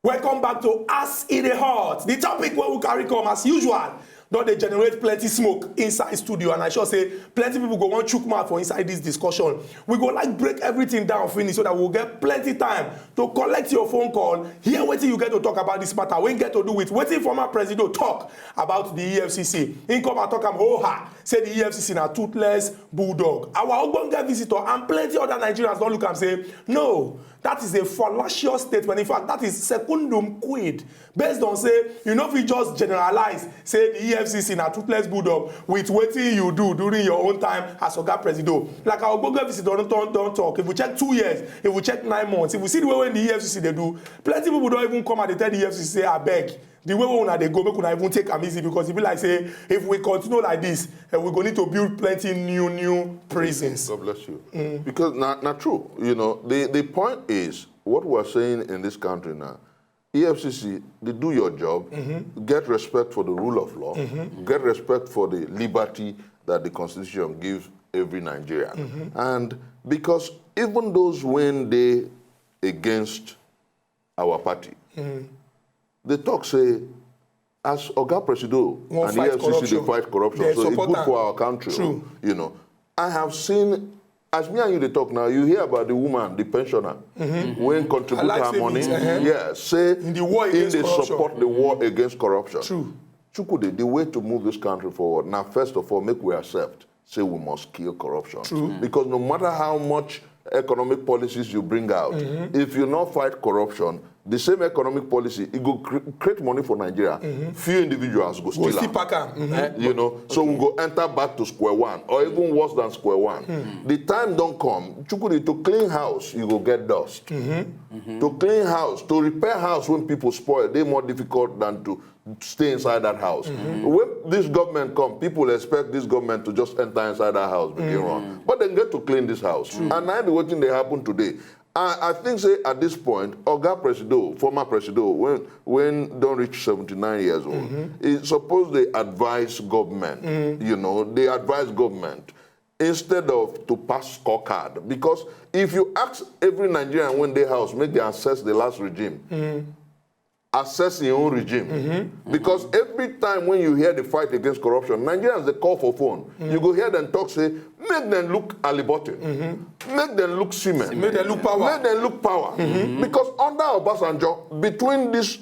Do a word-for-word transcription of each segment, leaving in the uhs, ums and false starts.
Welcome back to As E Dey Hot. The topic wey we carry come, as usual, don dey generate plenty smoke inside studio, and I sure say plenty people go wan chook mouth for inside this discussion. We go like break everything down finish so that we'll get plenty time to collect your phone call, hear wetin you get to talk about this matter wey get to do with wetin former Presido talk about the E F C C. He come and talk am ho ha, say the E F C C na toothless bulldog. Our ogbonge visitor and plenty other Nigerians don look am say, no, that is a fallacious statement. In fact, that is secundum quid. Based on say, you no fit just generalize say the E F C C na toothless bulldog with wetin you do during your own time as Oga Presido. Like our ogbonge visitor don, don, don talk, if we check two years, if we check nine months, if we see the way wey the E F C C dey do, plenty people don even come and dey tell the E F C C say, abeg, the way wey una dey go, make una even take am easy, because e be like say if we continue like this, eh, we go need to build plenty new, new prisons. God bless you. Because na, na true, you know, the, the point is, what we're saying in this country now, E F C C, they do your job, get respect for the rule of law, get respect for the liberty that the Constitution gives every Nigerian. And because even those when they against our party, they talk say, as Oga Presido and E F C C dey fight corruption, so it's good for our country. True. You know, I have seen, as me and you dey talk now, you hear about the woman, the pensioner, when contribute her money. Yes, say in the war against corruption, support the war against corruption. True. Chukwudi, the way to move this country forward now, first of all, make we accept say we must kill corruption. True. Because no matter how much economic policies you bring out, if you not fight corruption, the same economic policy, it go cre- create money for Nigeria. Few individuals go steal am. Pack am. You know, so we go enter back to square one, or even worse than square one. The time don't come, Chukwudi, to clean house, you go get dust. To clean house, to repair house when people spoil, they more difficult than to stay inside that house. When this government come, people expect this government to just enter inside that house, begin run. But they get to clean this house. And now the wetin dey happen today. I, I think say at this point, Oga Presido, former Presido, when when don't reach seventy-nine years old, he suppose dey advise government, you know, they advise government instead of to pass scorecard. Because if you ask every Nigerian when they house, make they assess the last regime, assess your own regime. Because every time when you hear the fight against corruption, Nigerians they call for phone. You go hear them talk say, make them look Alibotton, make them look Siemens, make them look power, make them look power. Because under Obasanjo, between this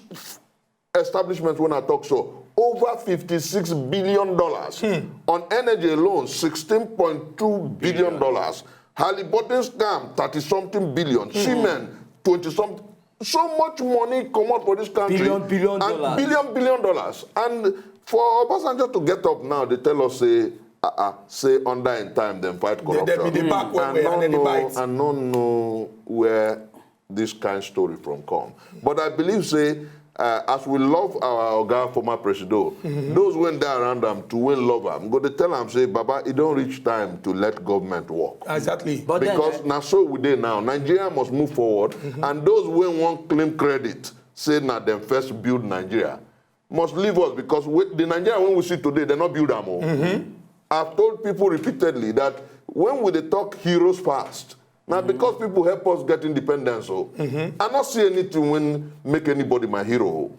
establishment when I talk so, over fifty-six billion dollars, on energy alone, sixteen point two billion dollars. Halliburton scam, thirty something billion. Siemens, twenty something. So much money come out for this country. Billion, billion dollars. Billion, billion dollars. And for Obasanjo to get up now, they tell us say, uh, uh, say under in time, then fight corruption. They be the back way, I don't know, I don't know where this kind story from come. But I believe say, uh, as we love our Oga former Presido, those when they around them to when love am, go they tell am say, Baba, it don't reach time to let government work. Exactly. But then, because eh, na so we dey now. Nigeria must move forward, and those when want claim credit, say na them first build Nigeria, must leave us, because we, the Nigeria when we see today, they not build am o. I've told people repeatedly that when we dey talk heroes past, now because people help us get independence, so I not see anything when make anybody my hero.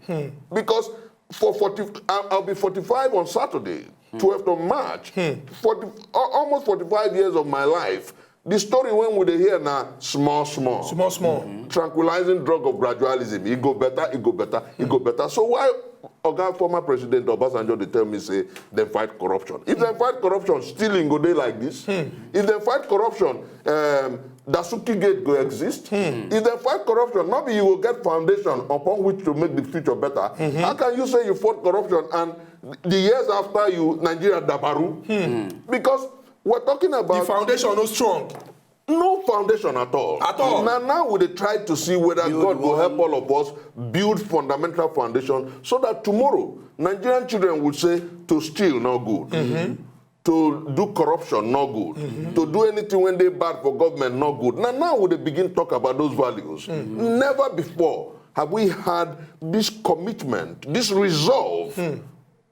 Because for forty, I'll, I'll be forty-five on Saturday, twelfth of March. forty, al- almost forty-five years of my life. The story when we dey hear now, small, small. Small, small. Tranquilizing drug of gradualism. It go better, it go better, it go better. So why Oga former President Obasanjo dey tell me say they fight corruption? If they fight corruption, stealing go dey like this. If they fight corruption, um, Dasuki Gate go exist. If they fight corruption, not be you will get foundation upon which to make the future better. How can you say you fought corruption and the years after you, Nigeria dabaru? Because we're talking about the foundation no strong. No foundation at all. At all. Now, now we dey try to see whether God will help all of us build fundamental foundation so that tomorrow Nigerian children will say to steal no good, to do corruption no good, to do anything when they bad for government no good. Now, now we dey begin talk about those values. Never before have we had this commitment, this resolve.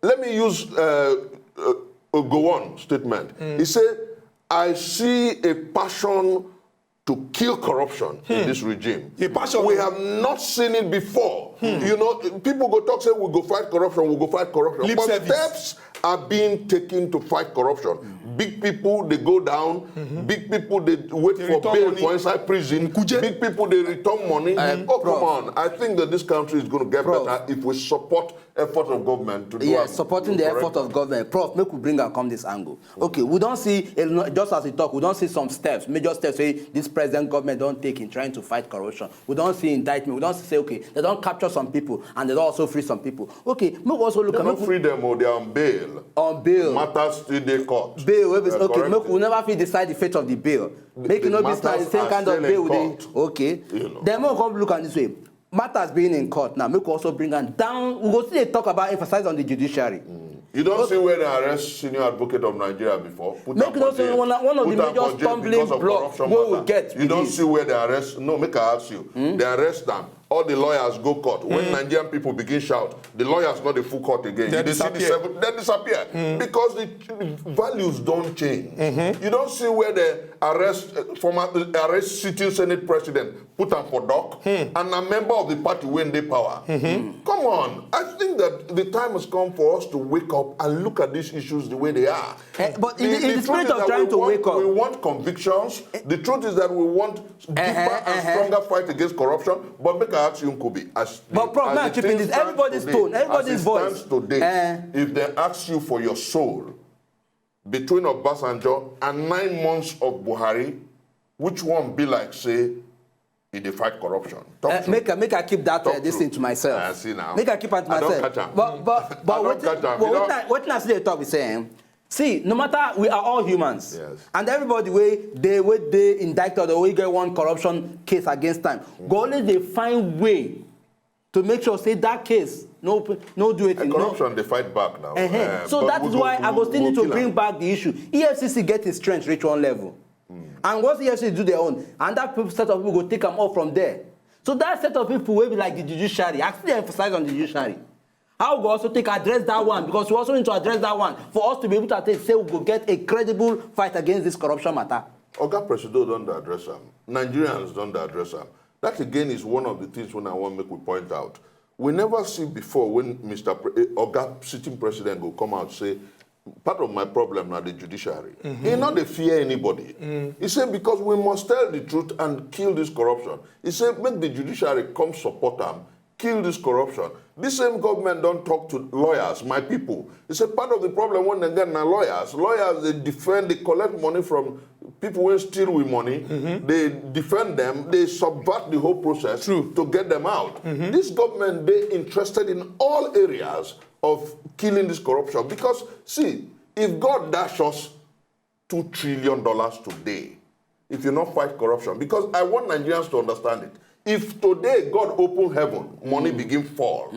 Let me use uh, uh, a Gowon statement. He said, I see a passion to kill corruption in this regime. A passion. We have not seen it before You know, people go talk say we go fight corruption, we go fight corruption. Lip but service. Steps are being taken to fight corruption. Big people, they go down. Big people, they wait They for return bail money. for inside prison. Kuje. Big people, they return money. Um, Oh, come Prof. on. I think that this country is going to get Prof. Better if we support effort of government to do Yeah, and supporting the correct effort of that. Government. Prof, make we bring and come this angle. Okay, we don't see, a lo- just as we talk, we don't see some steps, major steps say this present government don't take in trying to fight corruption. We don't see indictment. We don't see say, okay, they don't capture some people and they don't also free some people. Okay, make we also look They at don't make free them or they are on bail. on bail. Matters still dey court. Bail, wey be Uh, okay, correct. Make we never fit decide the fate of the bail. Make The you no be matters same are kind of still in bail we dey. Court. Okay. You know. Then make we come look at this way. Matters being in court now, make we also bring am down. We go still dey talk about, emphasize on the judiciary. You don't see where they arrest senior advocate of Nigeria before. Put Make am you for know say jail. One of, one of Put the am major for jail stumbling because of block corruption wey we matter. Get You be don't this. See where they arrest. No, make I ask you. They arrest them. All the lawyers go court. When Nigerian people begin shout, the lawyers not the full court again. They You dey see the disappear. Seven, they disappear because the values don't change. You don't see where they arrest uh, former uh, arrest sitting Senate president, put am for dock, and a member of the party wey dey power. Come on, I think that the time has come for us to wake up and look at these issues the way they are. Eh, but in the- in the truth spirit is of that trying we to want, wake up. We want convictions. The truth is that we want deeper Uh-huh, and uh-huh. Stronger fight against corruption. But make I ask you, Nkubi, as But, Prof, as now the chip thing in this. stands Everybody's today, tone, as everybody's it voice. Stands today, Eh. If they ask you for your soul between Obasanjo and nine months of Buhari, which one be like say e dey fight corruption? Talk Uh, true. Make I make I keep that uh, Talk this true. thing to myself. I see now. Make I keep it to I don't myself. Catch am. But but but I don't wetin catch am. but You wetin don't- I- wetin I still dey talk be say, eh, see, no matter, we are all humans, Yes. And everybody wey dey wey dey indicted or wey get one corruption case against time go always dey find way to make sure say that case no no do it. And corruption dey fight back now. Uh-huh. Eh, So but that we is go- why we I go- go still we need go to kill bring am. Back the issue. E F C C get its strength reach one level. And once E F C C do their own, another people, set of people go take am off from there. So that set of people wey be like the judiciary, I still emphasize on the judiciary. How we go also take address that one, because we also need to address that one for us to be able to take, say we go get a credible fight against this corruption matter. Oga Presido don dey address am. Nigerians don dey address am. That again is one of the things wey I wan make we point out. We never see before when Mister Pre- eh, Oga sitting president go come out say, part of my problem na the judiciary. He no dey fear anybody. He say because we must tell the truth and kill this corruption. He say make the judiciary come support am, kill this corruption. This same government don talk to lawyers, my people. He say part of the problem wey dem get na lawyers. Lawyers dey defend, dey collect money from people wey steal we money. Dey defend them, dey subvert the whole process True. To get them out. This government dey interested in all areas of killing this corruption because see, if God dash us two trillion dollars today, if you not fight corruption, because I want Nigerians to understand it. If today God open heaven, money begin fall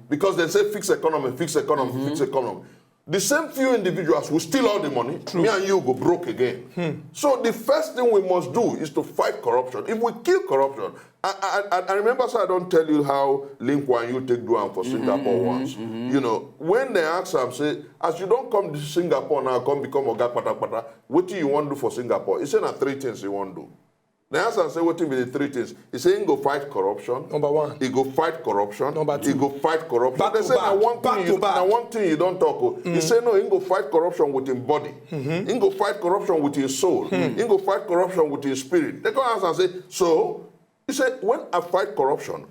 because they say fix economy, fix economy, fix economy. The same few individuals will steal all the money. Me and you go broke again. So the first thing we must do is to fight corruption. If we kill corruption, I, I, I, I remember, so I don't tell you how Lin Kuan Yew take do am for Singapore once. You know, when they ask am, say, as you don't come to Singapore now, come become Oga Patapata, what do you want to do for Singapore? He said, na three things you want to do. They ask am, say, what be the three things? He say, he go fight corruption. Number one. He go fight corruption. Number two. He go fight corruption. Back They to say, back. na one Back thing to you, back. Na one thing you don't talk. Oh. He say, no, he go fight corruption with him body. He go fight corruption with his soul. He go fight corruption with his spirit. They come ask and say, so, he said, when I fight corruption,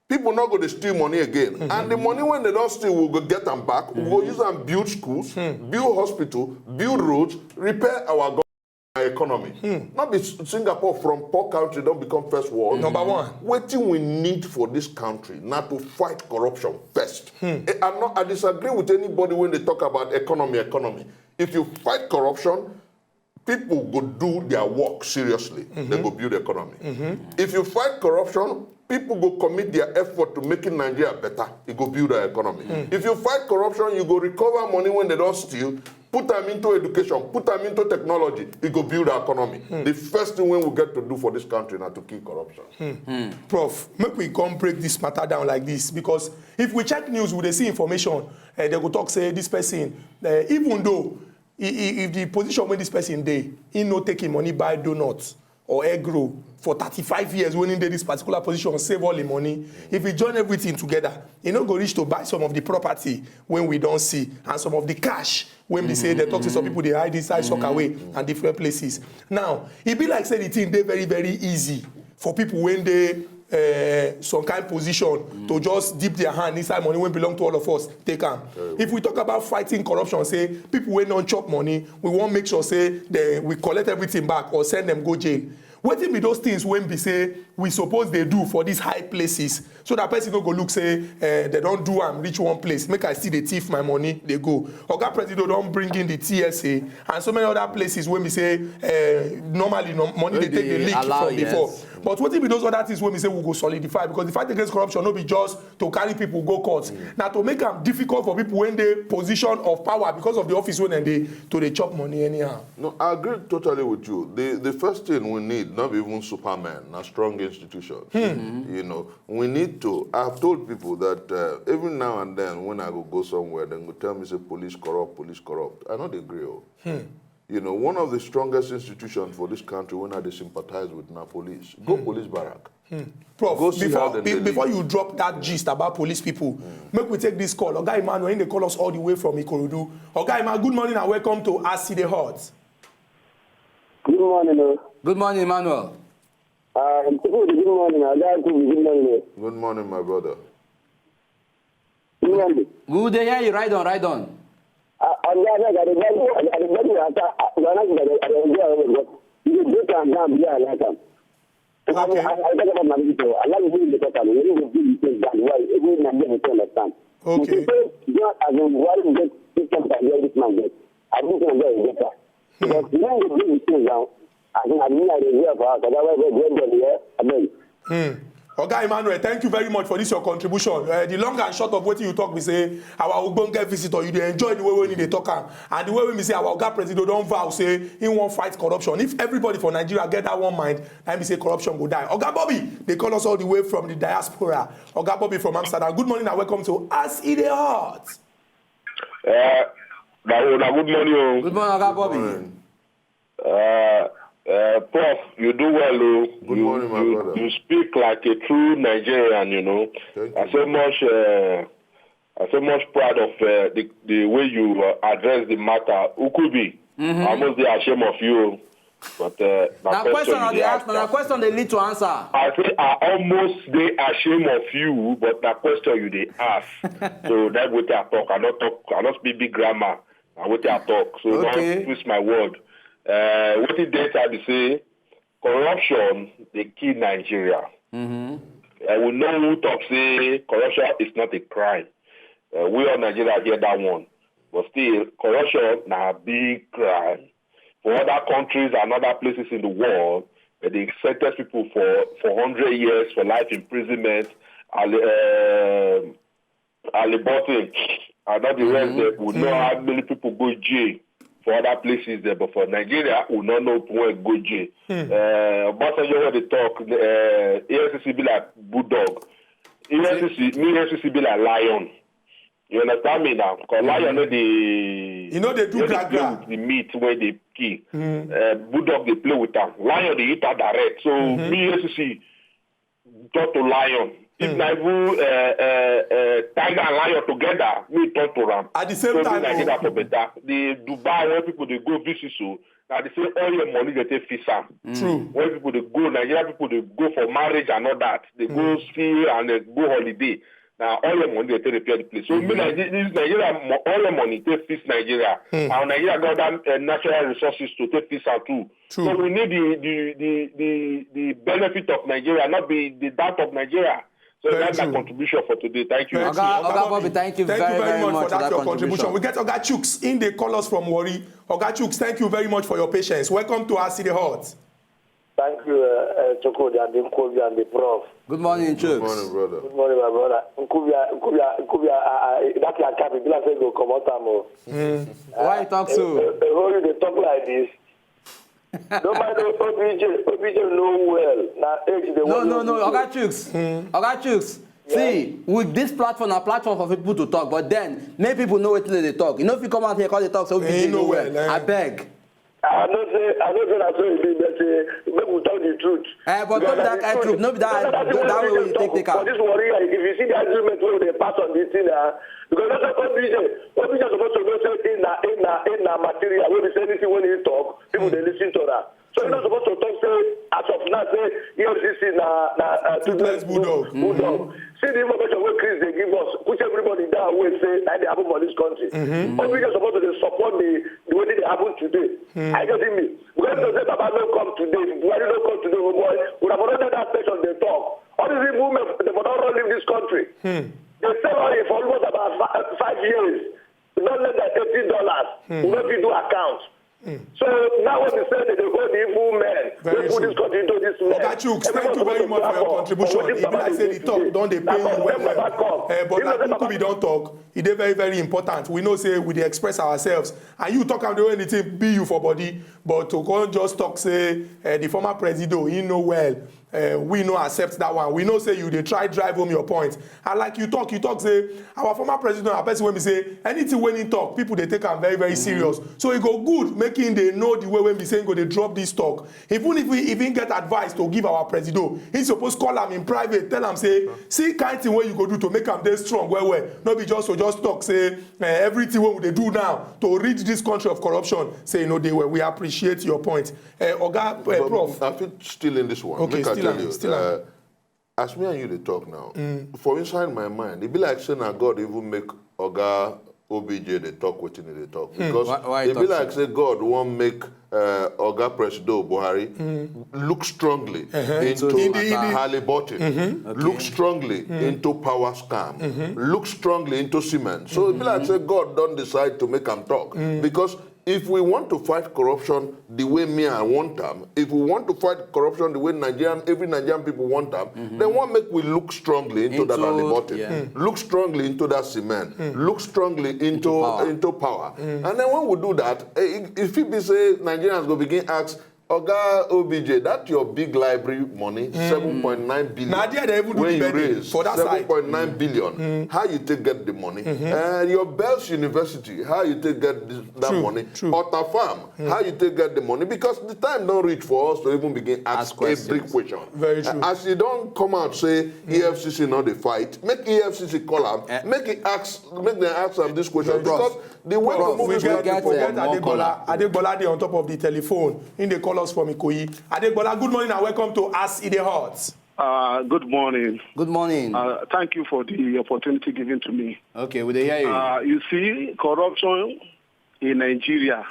people not go to steal money again. And the money when they don't steal, we go get them back. We go use them build schools, build hospital, build roads, repair our go- economy. Not be Singapore from poor country don't become first world. Number one. Wetin we need for this country na to fight corruption first. Eh, I'm not, I disagree with anybody when they talk about economy, economy. If you fight corruption, people go do their work seriously. They go build economy. If you fight corruption, people go commit their effort to making Nigeria better. It go build our economy. If you fight corruption, you go recover money when they don't steal, put them into education, put them into technology. It go build our economy. The first thing we will get to do for this country now to kill corruption. Prof, make we come break this matter down like this, because if we check news, we dey see information. Uh, they go talk say this person, uh, even though i- i- if the position where this person dey, he no take him money buy donuts. or egg roll for thirty-five years wey he dey this particular position, save all the money. If we join everything together, e no go reach to buy some of the property wey we don see and some of the cash wey be say dem talk say some people dey hide inside sock away and different places. Now, e be like say the thing dey very, very easy for people wey dey uh, some kind position to just dip their hand inside money wey belong to all of us, take am. If we talk about fighting corruption, say people wey don chop money, we wan make sure say dem, we collect everything back or send dem go jail. Wetin be those things wey be say we suppose dey do for these high places so that person no go look say uh, dem don do am reach one place, make I still dey thief my money dey go? Oga Presido don bring in the T S A and so many other places wey be say uh, normally no, money dey take dey leak from before. But wetin be those other things wey be say we go solidify? Because the fight against corruption no be just to carry people go court. Na to make am difficult for people wey dey position of power because of the office wey dem dey, to dey chop money anyhow. No, I agree totally with you. The the first thing we need, not even Superman, na strong institutions. You know, we need to. I've told people that uh, every now and then when I go go somewhere, dem go tell me say police corrupt, police corrupt. I no dey gree o. You know, one of the strongest institutions for this country wey I dey sympathize with na police. Go police barrack. Prof, go see how before dem dey live. Before you drop that gist about police people, make we take this call. Oga Emmanuel, he dey call us all the way from Ikorodu. Oga Emmanuel, good morning and welcome to As E Dey Hot. Good morning o. Good morning, Emmanuel. Um, people, good morning. Oga Kubi, good morning o. Good morning, my brother. Good morning. We dey hear you. Ride on, ride on. Oga, I dey value, I dey value your answer. Your answer, I dey enjoy am well, but you dey break am down, yeah, I like am. Okay. I, I talk about my people. I like the way you dey talk am. You no go do the thing bad. Why? Even my people fit understand. Okay. You say, yeah, as in, why you get this kind of idea this man get? I think this man get better. Because you no go do the thing now. As in, I mean, I dey hear for house. Otherwise, I go there, yeah, I mean. Oga Emmanuel, thank you very much for this your contribution. Uh, the long and short of wetin you talk be say our ogbonge visitor, you dey enjoy the way wey he dey talk am, and the way wey be say our Oga Presido don vow say he wan fight corruption. If everybody for Nigeria get that one mind, na be say corruption go die. Oga Bobby dey call us all the way from the diaspora. Oga Bobby from Amsterdam, good morning and welcome to As E Dey Hot. Uh, na, na good morning o. Good morning, Oga Bobby. Uh, uh, Prof, you do well o. Good morning, my brother. You speak like a true Nigerian, you know. Thank you. I so much, uh, I so much proud of uh, the the way you uh, address the matter. Ukubi, I almost dey ashamed of you. But uh, na question I dey ask, na question dey lead to answer. I say I almost dey ashamed of you, but na question you dey ask. So that wetin I talk, I no talk, I no speak big grammar. Na wetin I talk. So don't twist my word. Uh, wetin dey inside be say corruption dey kill Nigeria. And we know who talk say corruption is not a crime. Uh, we all Nigeria hear that one. But still, corruption na big crime. For other countries and other places in the world, they dey sentence people for for hundred years for life imprisonment, and um, and the bottom, and not the rest. Dem, we know how many people go jail for other places there, but for Nigeria, we no know people wey go jail. Uh, Obasanjo wey dey talk, uh, E F C C be like bulldog. E F C C, me E F C C be like lion. You understand me now? Because lion no dey, e no dey do gra gra with the meat wey dey kill. Uh, bulldog dey play with am. Lion dey eat am direct. So me E F C C talk to lion. If na even uh, uh, uh, tiger and lion together, me talk to am. At the same time, Nigeria for better. The Dubai where people dey go visit, so na the same oil money dem take fix am. True. When people dey go, Nigeria people dey go for marriage and all that. They go see and they go holiday. Na oil money dem take repair the place. So me, Nigeria, this Nigeria mo- oil money take fix Nigeria. And Nigeria got that uh, natural resources to take fix am too. True. So we need the the the the the benefit of Nigeria, not be the doubt of Nigeria. So that's my contribution for today. Thank you. Oga, Oga Bobby, thank you very, very much for that your contribution. We get Oga Chuks in, dey call us from Warri. Oga Chuks, thank you very much for your patience. Welcome to As E Dey Hot. Thank you, uh, uh, Chukudi and the Nkobi and the prof. Good morning, Chuks. Good morning, brother. Good morning, my brother. Nkubia, Nkubia, Nkubia, uh, uh, that your cap, if you say go come out, am o. Why you talk so? Uh, uh, uh, you dey talk like this. No mind O B J, O B J know well. Na age dey worry O B J. No, no, no, Oga Chuks. Oga Chuks. See, with this platform, a platform for people to talk, but then make people know wetin dem dey talk. You know, if you come out here, call the talk, say O B J know well. Abeg. I know say I know say na so e be, but uh, make we talk the truth. Eh, but no be that kind truth, no be that that way wey you take take am. For this Warri, if you see the agreement wey dey pass on this thing, ah, because that's what O B J O B J suppose to know say in na in na in na material wey be say anything wey he talk, people dey listen to am. So you no suppose to talk say as of now say E F C C na na uh, toothless bulldog. Bulldog. See the information wey Chris dey give us, put everybody down wey say na dey happen for this country. O B J suppose to dey support the the way dey happen today. I just think me because if say Baba no come today, if Buhari no come today, oh boy, we have already that station dey talk. All these people women dem for don run leave this country. They sell oil for almost about fi- five years. Not less than eighty dollars. We no fit do account. So now when we say that they hold the evil men, they put this country into this mess. Oga Chuks, thank you very much for your contribution. E be like say the talk don dey pain you well well. Eh, but like Nkubi don talk, e dey very very important. We know say we dey express ourselves, and you talk am the way anything be you for body, but to come just talk say eh, the former presido he no well. Uh, we no accept that one. We know say you dey try drive home your point. And like you talk, you talk say our former president na person wey be say anything wey he talk, people dey take am very very serious. So e go good make him dey know the way wey be say he go dey drop this talk. Even if we even get advice to give our presido, he suppose call am in private, tell am say see kind thing wey you go do to make am dey strong well well. No be just to just talk say eh, everything wey we dey do now to rid this country of corruption say e no dey well. We appreciate your point. Uh, Oga, uh, Prof. I fit still in this one. Okay, make I still tell am, you, still am. Uh, as me and you dey talk now, for inside my mind, e be like say na God even make Oga O B J dey talk wetin he dey talk. Because why, why e be like say God wan make uh, Oga Presido Buhari look strongly into Halliburton, look strongly into power scam, look strongly into cement. So e be like say God don decide to make am talk. Because if we want to fight corruption the way me I want am, if we want to fight corruption the way Nigerian, every Nigerian people want am, then one make we look strongly into that Halliburton, look strongly into that cement, look strongly into into power. And then when we do that, eh, e fit be say Nigerians go begin ask, Oga O B J, that your big library money, seven point nine billion, na there they even do the bidding for that side. Seven point nine billion. How you take get the money? Uh, your Bells University, how you take get this, that money? Otta Farm, how you take get the money? Because the time don reach for us to even begin ask every question. Very true. As you don come out say E F C C no dey fight, make E F C C call am, make e ask, make dem ask am this question because the way to move this country forward. Adegbola, Adegbola dey on top of the telephone. He dey call us from Ikoyi. Adegbola, good morning and welcome to As E Dey Hot. Uh, good morning. Good morning. Uh, thank you for the opportunity given to me. Okay, we dey hear you. Uh, you see, corruption in Nigeria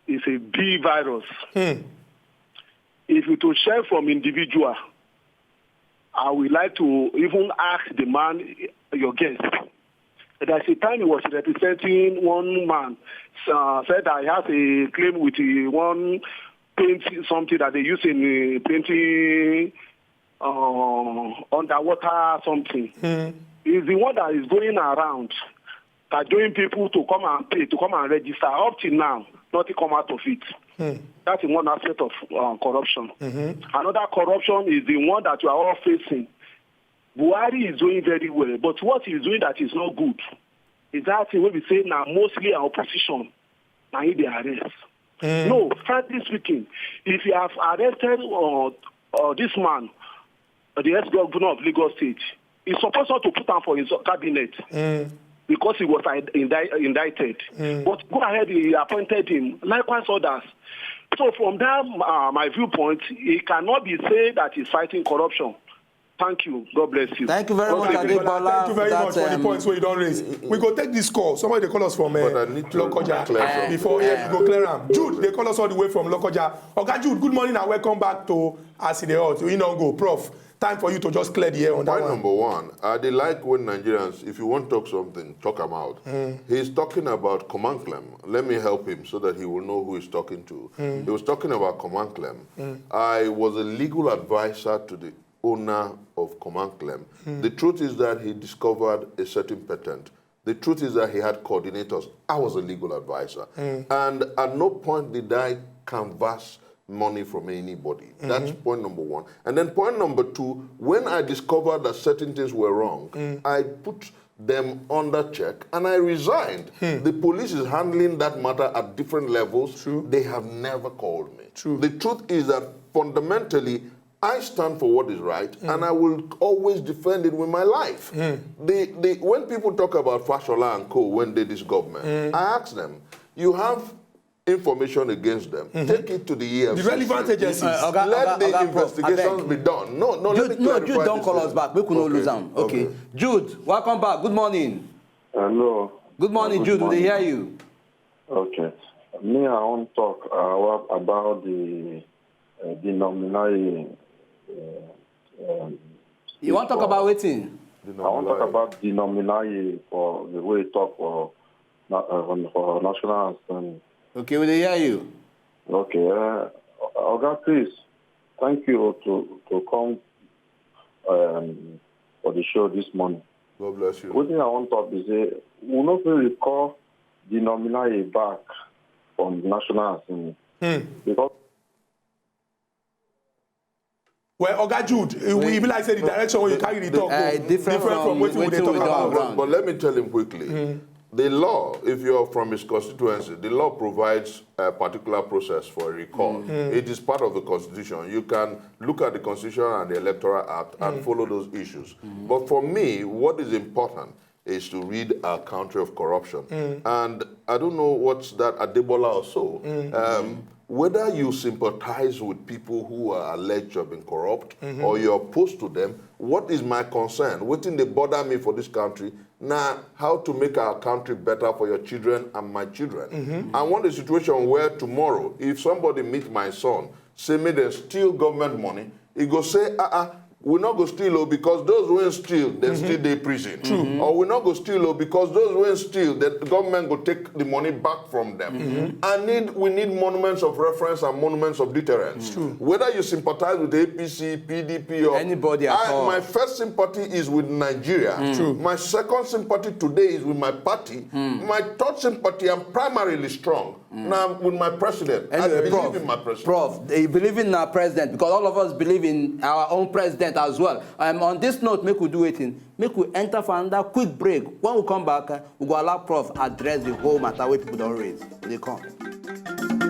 is a big virus. If you to share from individual, I would like to even ask the man, your guest, there's a time he was representing one man, uh, said that he has a claim with uh, one paint, something that they use in uh, painting uh, underwater something. He's the one that is going around cajoling people to come and pay, to come and register. Up till now, nothing come out of it. That is one aspect of uh, corruption. Another corruption is the one that you are all facing. Buhari is doing very well, but what he's doing that is not good is that thing wey be say na mostly our opposition na him dey arrest. No, frankly speaking, if you have arrested uh, uh, this man, uh, the ex-governor of Lagos State, he suppose not to put am for his cabinet because he was indi- indicted. But go ahead, he appointed him. Likewise, others. So from that uh, my viewpoint, it cannot be said that he's fighting corruption. Thank you. God bless you. Thank you very much, Adegbola. Thank you very much for the points wey you don raise. We go take this call. Somebody dey call us from uh, Lokoja before yeah, you go clear am. Jude dey call us all the way from Lokoja. Oga Jude, good morning and welcome back to As E Dey Hot. You no go, Prof. Time for you to just clear the air on that one. Point number one, I dey like when Nigerians, if you wan talk something, talk am out. He's talking about Comanklem. Let me help him so that he will know who he's talking to. He was talking about Comanklem. I was a legal advisor to the owner of Comanklem. The truth is that he discovered a certain patent. The truth is that he had coordinators. I was a legal advisor. And at no point did I canvass money from anybody. That's point number one. And then point number two, when I discovered that certain things were wrong, I put them under check and I resigned. The police is handling that matter at different levels. True. They have never called me. True. The truth is that fundamentally, I stand for what is right and I will always defend it with my life. The, the, when people talk about Fashola and Co. when they this government, I ask them, you have information against them, take it to the E F C C. The relevant agencies. Uh, Oga, Let Oga, the Oga Prof, investigations abeg. be done. No, no, let Jude, me no, clarify Jude don this call thing. us back. Make we no Okay, lose am. Okay. okay. Jude, welcome back. Good morning. Hello. Good morning, Good Jude. We dey morning. hear you. Okay. Me, I wan talk uh, about the uh, the nominee. Uh, um, You wan talk for- about wetin? I wan talk about the nominee for the way he talk for na- uh, on- for national anthem. Okay, we dey hear you. Okay, uh, Oga, please, thank you to to come um, for the show this morning. God bless you. Wetin I wan talk be say we no fit recall the nominee back from the national anthem because Well, Oga Jude, e Wait. be like say the direction wey you carry the talk Uh, go different different from from wetin we dey wetin talk we don about. ground. But let me tell him quickly. The law, if you're from his constituency, the law provides a particular process for a recall. It is part of the constitution. You can look at the constitution and the electoral act and follow those issues. But for me, what is important is to rid our country of corruption. And I don't know what's that Adebola or so. Um, whether you sympathize with people who are alleged to have been corrupt or you're opposed to them, what is my concern? Wetin dey bother me for this country na how to make our country better for your children and my children. I want a situation where tomorrow, if somebody meet my son, say make dem steal government money, e go say, ah ah, we no go steal o because those wey steal dem still dey prison. Or we no go steal o because those wey steal, the government go take the money back from them. I need, we need monuments of reference and monuments of deterrence. Whether you sympathize with A P C, P D P, or Anybody at I, all. my first sympathy is with Nigeria. My second sympathy today is with my party. My third sympathy, I'm primarily strong. Now with my president, Anyway, I believe Prof, in my president. Prof, you believe in our president because all of us believe in our own president as well. Um, on this note, make we do wetin? Make we enter for another quick break. When we come back, uh, we go allow Prof address the whole matter wey people don raise. We dey come.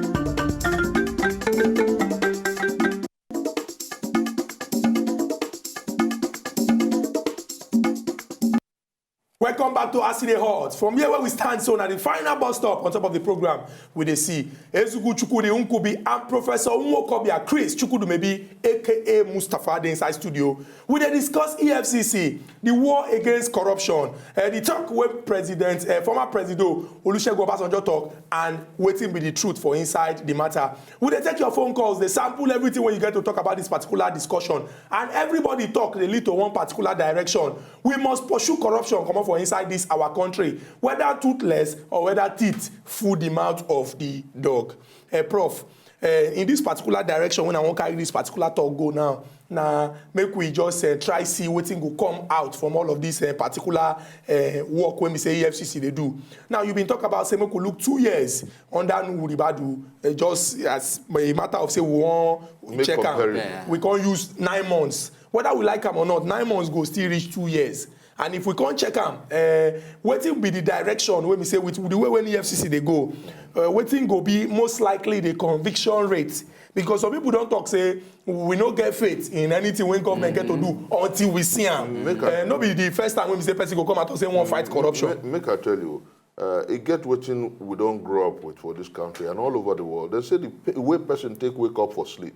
Welcome back to As E Dey Hot. From here where we stand so, na the final bus stop on top of the program we dey see Ezugu Chukwudi Nkubi and Professor Nwokobia Chris Chukwudumebi, A K A Mustapha, dey inside studio. We dey discuss E F C C, the war against corruption, uh, the talk wey President, uh, former President Olusegun Obasanjo talk, and wetin be the truth for inside the matter. We dey take your phone calls, dey sample everything wey you get to talk about this particular discussion. And everybody talk dey lead to one particular direction. We must pursue corruption comot for inside this our country, whether toothless or whether teeth full the mouth of the dog. Eh, Prof, eh, in this particular direction, when I wan carry this particular talk go now, na make we just eh, try see wetin go come out from all of this eh, particular eh, work wey be say E F C C dey do. Now, you been talk about say make we look two years under Nuhu Ribadu, eh, just as a matter of say we wan Make check am. comparison. Yeah. We come use nine months. Whether we like am or not, nine months go still reach two years. And if we come check am, eh, wetin be the direction wey be say with the way wey E F C C dey go, eh, wetin go be most likely the conviction rate? Because some people don talk say we no get faith in anything wey government get to do until we see am. Make I Eh, no be the first time wey be say person go come out and say we wan fight corruption. Make, make I tell you, uh, e get wetin we don grow up with for this country and all over the world. They say the pe- way person take wake up for sleep,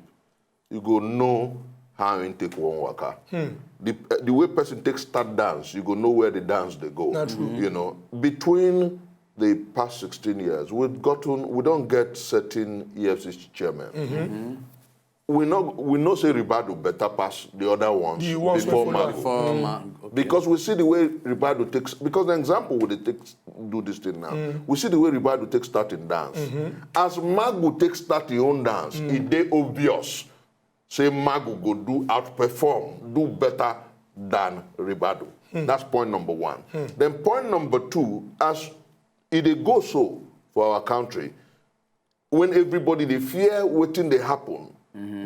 you go know how him take wan waka. The, uh, the way person take start dance, you go know where the dance dey go. Na true. You know, between the past sixteen years, we've gotten, we don get certain E F C C chairmen. We know, we know say Ribadu better pass the other ones The ones before wey follow Magu. am. Before Magu, okay. Because we see the way Ribadu takes, because the example we dey take do this thing now, we see the way Ribadu take start in dance. As Magu take start his own dance, e dey obvious say Magu go do outperform, do better than Ribadu. That's point number one. Then point number two, as e dey go so for our country, when everybody dey fear wetin dey happen,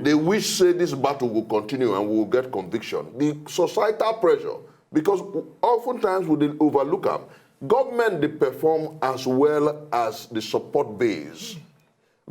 they wish say this battle go continue and we will get conviction. The societal pressure Because oftentimes we dey overlook am. Government dey perform as well as the support base.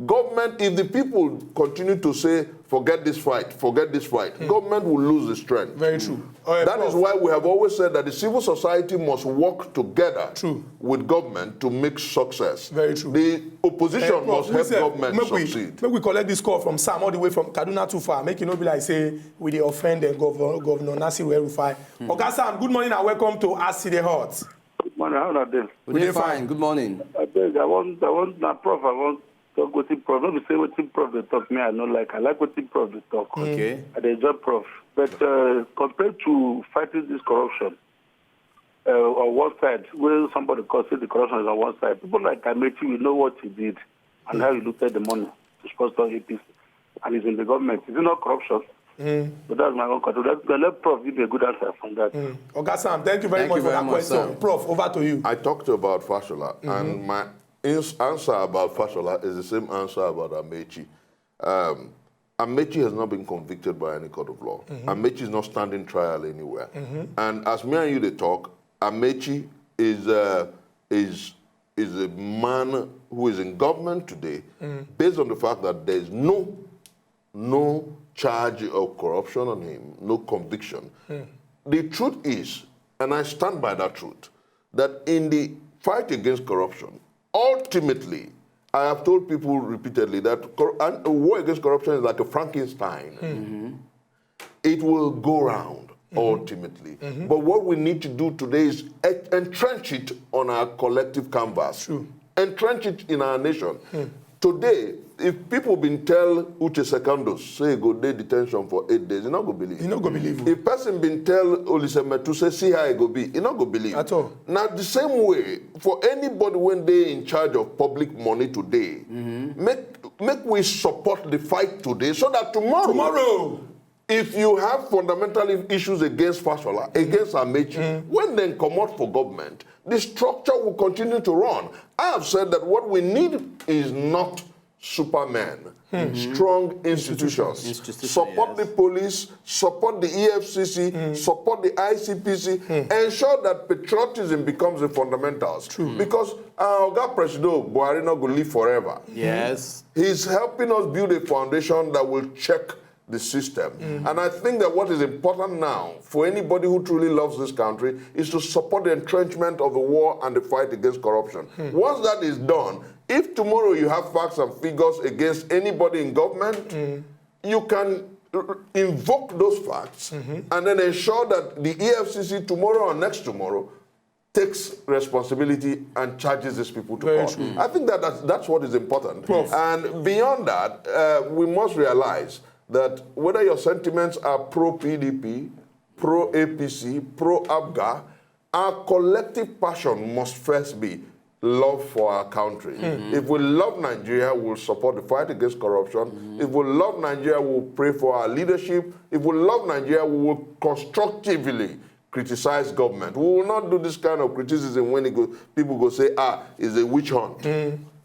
Government, if the people continue to say, "Forget this fight, forget this fight," government will lose the strength. Very true. That is why we have always said that the civil society must work together with government to make success. Very true. The opposition must help government succeed. Make we collect this call from Sam all the way from Kaduna too far. Make e no be like say we dey offend dem, Governor, Governor Nasiru El-Rufai. Oga Sam, good morning and welcome to As E Dey Hot. Good morning, how una dey? We dey fine. Good morning. I beg, I want, I want, na prof, I want talk wetin prof. No be say wetin prof dey talk, me, I no like. I like wetin prof dey talk. Okay. I dey enjoy prof. But, uh, compared to fighting this corruption, uh, on one side, where somebody call say the corruption is on one side, people like Amechi, we know what he did and how he looted the money to sponsor A P C. And he's in the government. Is it not corruption? So that's my own contribution. Let, let prof give me a good answer from that. Oga Sam, thank you very much for that question. Prof, over to you. I talked about Fashola, and my ins-, answer about Fashola is the same answer about Amechi. Um, Amechi has not been convicted by any court of law. Amechi is not standing trial anywhere. And as me and you dey talk, Amechi is, uh, is, is a man who is in government today, based on the fact that there is no, no charge of corruption on him, no conviction. The truth is, and I stand by that truth, that in the fight against corruption, ultimately, I have told people repeatedly that cor-, an, a war against corruption is like a Frankenstein. It will go round ultimately. But what we need to do today is en-, entrench it on our collective canvas. True. Entrench it in our nation. Today, if people been tell Uche Secondos say he go dey detention for eight days, he no go believe. He no go believe. If person been tell Olise Metuh say see how e go be, he no go believe. At all. Now the same way for anybody when they in charge of public money today, make, make we support the fight today so that tomorrow, tomorrow, if you have fundamental issues against Fashola, against Amechi, when they come out for government, the structure will continue to run. I have said that what we need is not supermen, strong institutions. Support the police, support the E F C C, support the I C P C, ensure that patriotism becomes the fundamentals. True. Because our Oga Presido Buhari no go live forever. Yes. He's helping us build a foundation that will check the system. And I think that what is important now for anybody who truly loves this country is to support the entrenchment of the war and the fight against corruption. Once that is done, if tomorrow you have facts and figures against anybody in government, you can r-, r-, invoke those facts and then ensure that the E F C C tomorrow or next tomorrow takes responsibility and charges these people to court. I think that that's, that's what is important. And beyond that, uh, we must realize that whether your sentiments are pro P D P, pro A P C, pro APGA, our collective passion must first be love for our country. If we love Nigeria, we'll support the fight against corruption. If we love Nigeria, we'll pray for our leadership. If we love Nigeria, we will constructively criticize government. We will not do this kind of criticism when it go, people go say, "Ah, it's a witch hunt."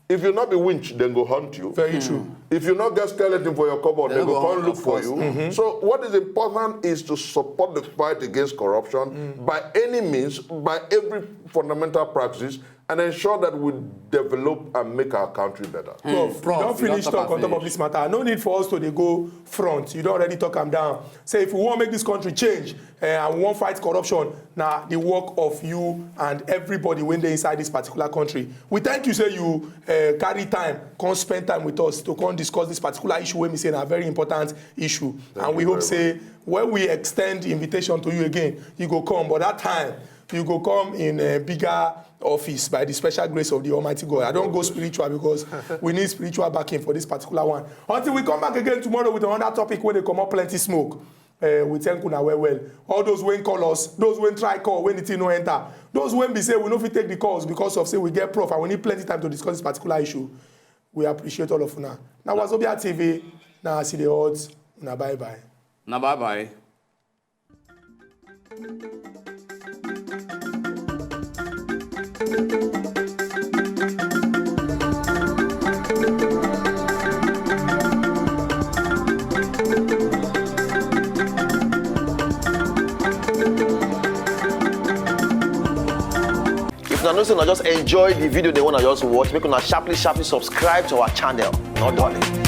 If you not be winch, then go hunt you. Very true. If you not get skeleton for your cupboard, they go come look for you. So what is important is to support the fight against corruption by any means, by every fundamental practice, and ensure that we develop and make our country better. Prof, you don finish talk on top of this matter. No need for us to dey go front. You don already talk am down. Say if we wan make this country change, eh, and we wan fight corruption, na the work of you and everybody wey dey inside this particular country. We thank you say you, eh, carry time, come spend time with us to come discuss this particular issue wey be say na very important issue. And we hope say when we extend invitation to you again, you go come. But that time, you go come in a bigger office by the special grace of the Almighty God. I don go spiritual because we need spiritual backing for this particular one. Until we come back again tomorrow with another topic wey dey comot plenty smoke. Eh, we thank una well well. All those wey call us, those wey try call, when the thing no enter, those wey be say we no fit take the calls because of say we get prof and we need plenty time to discuss this particular issue. We appreciate all of una. Na Wazobia T V, na As E Dey Hot, una bye bye. Na bye bye. I know say una just enjoy the video, the one I just watch. Make una sharply, sharply subscribe to our channel. No darling.